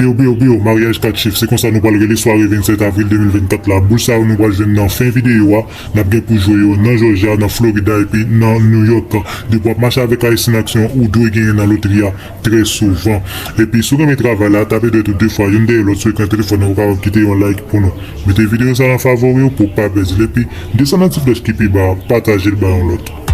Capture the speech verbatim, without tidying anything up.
Yo, yo, yo, maryaj kat chif, se konsa nou pral rele sware vennsèt avril de mil vennkat la. Boul sa yo nou pral jwenn nan fen videyo a. N ap gen pou jwe yo nan Georgia, nan Florida epi nan New York. Depi w ap mache avèk Ayisyen Aksyon, ou dwe genyen nan lotri a trè souvan. Epi si w renmen travay la, tape dwèt ou de fwa, youn dèyè lòt sou ekran telefòn nan, ou kapab kite yon like pou nou. Mete videyo sa nan favori w pou w pa pèdi l. Epi desann nan ti flèch ki pi ba a, pataje l bay yon lòt.